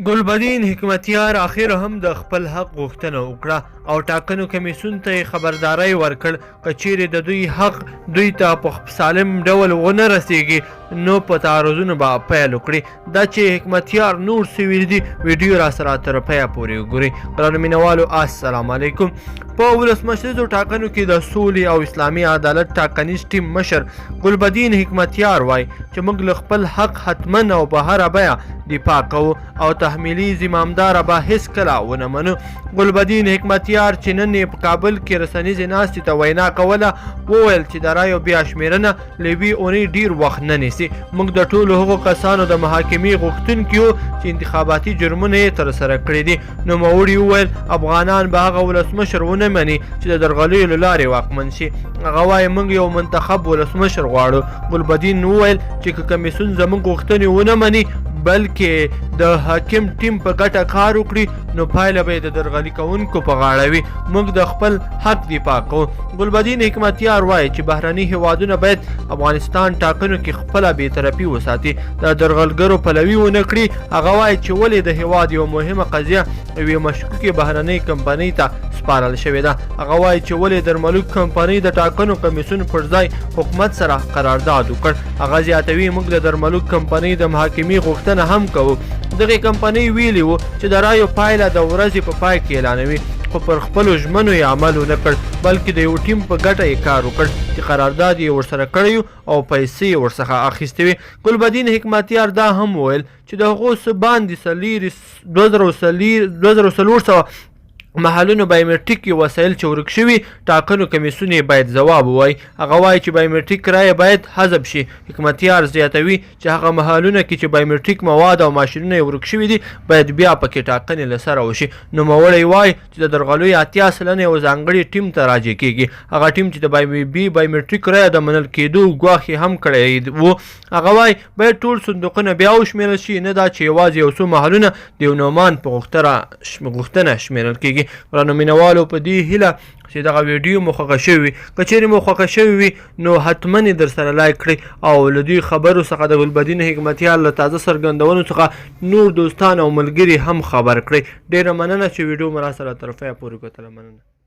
ګلبدین حکمتیار اخر هم د خپل حق غوښتنه وکړه او ټاکنو کمیسیون ته یې خبرداری ورکړ که چیرې د دوی حق دوی ته په سالم ډول ونه رسیږي نو په تعرضونو به پیل وکړي. دا چې حکمتیار نور څه ویلي دي، ویډیو را سره تر پایه پورې وګورئ. ګرانو مینوالو، السلام علیکم. په ولسمشریزو ټاکنو کې د سولې او اسلامي عدالت ټاکنیز ټیم مشر ګلبدین حکمتیار وایي چې موږ له خپل حق حتما او په هره بیه دفاع کوو او تحمیلي زمامداره به هیڅکله ونه منو. ګلبدین حکمتیار چې نن یې په کابل کې رسنیزې ناستې ته وینا کوله وویل چې د رایو بیا شمېرنه له یوې اونۍ ډیر وخت نه نیسي. موږ د ټولو هغو کسانو د محاکمې غوښتونکي یو چې انتخاباتي جرمونه یې ترسره کړي دي. نوموړي وویل افغانان به هغه ولسمشر ونه مني چې د درغلیو له لارې واکمن شي. هغه وایي موږ یو منتخب ولسمشر غواړو. ګلبدین وویل چې که کمیسیون زموږ غوښتنې ونه مني بلکې د حاکم ټیم په ګټه کار وکړي نو پایله به یې د درغلي کوونکو په غاړه وي. موږ د خپل حق دفاع کوو. ګلبدین حکمتیار وایي چې بهرني هیوادونه باید افغانستان ټاکنو کې خپله بېطرفي وساتي، د درغلګرو پلوي ونه کړي. هغه وایي چې ولې د هیواد یوه مهمه قضیه یوې مشکوکې بهرنۍ کمپنۍ ته سپارل شوې ده. هغه وایي چې ولې درملوک کمپنۍ د ټاکنو کمیسیون پر ځای حکومت سره قرارداد وکړ. هغه زیاتوي موږ د درملوک کمپنۍ د محاکمې غوښتنه هم کوو. دغې کمپنۍ ویلي وو چې د رایو پایله د ورځې په پای کې اعلانوي، خو پر خپلو ژمنو یې عمل ونه کړ، بلکې د یو ټیم په ګټه یې کار وکړ چې قرارداد یې ورسره کړی او پیسې یې ورڅخه اخیستې وې. ګلبدین حکمتیار دا هم وویل چې د هغو څه باندې 2400 محلونو بایومټریک وسایل چې ورک شوي، ټاکنو کمیسیون یې باید ځواب ووایي. هغه وایي چې بایومټریک رایه باید حذف شي. حکمتیار زیاتوي چې هغه محلونه کې چې بایومټریک مواد او ماشینونه یې ورک شوي دي باید بیا پکې ټاکنې له سره وشي. نوموړی وایي چې د درغلیو 80% یو ځانګړي ټیم ته راجع کیږي، هغه ټیم چې د بایومټریک رایه د منل کېدو ګواښ یې هم کړی وو. هغه وایي باید ټول صندوقونه بیا وشمېرل شي، نه دا چې یوازې یو څو محلونه د یو نومان په غوښتنه شمېرل کېږي. ګرانو مینوالو، په دې هیله چې دغه ویډیو مو خوښه شوې وي. که چیرې مو خوښه شوې وي نو حتما یې در سره لایک کړئ او له دې خبرو څخه د ګلبدین حکمتیار له تازه څرګندونو څخه نور دوستان او ملګري هم خبر کړئ. ډېره مننه چې ویډیو مو راسره تر پایه پورې کتله. مننه.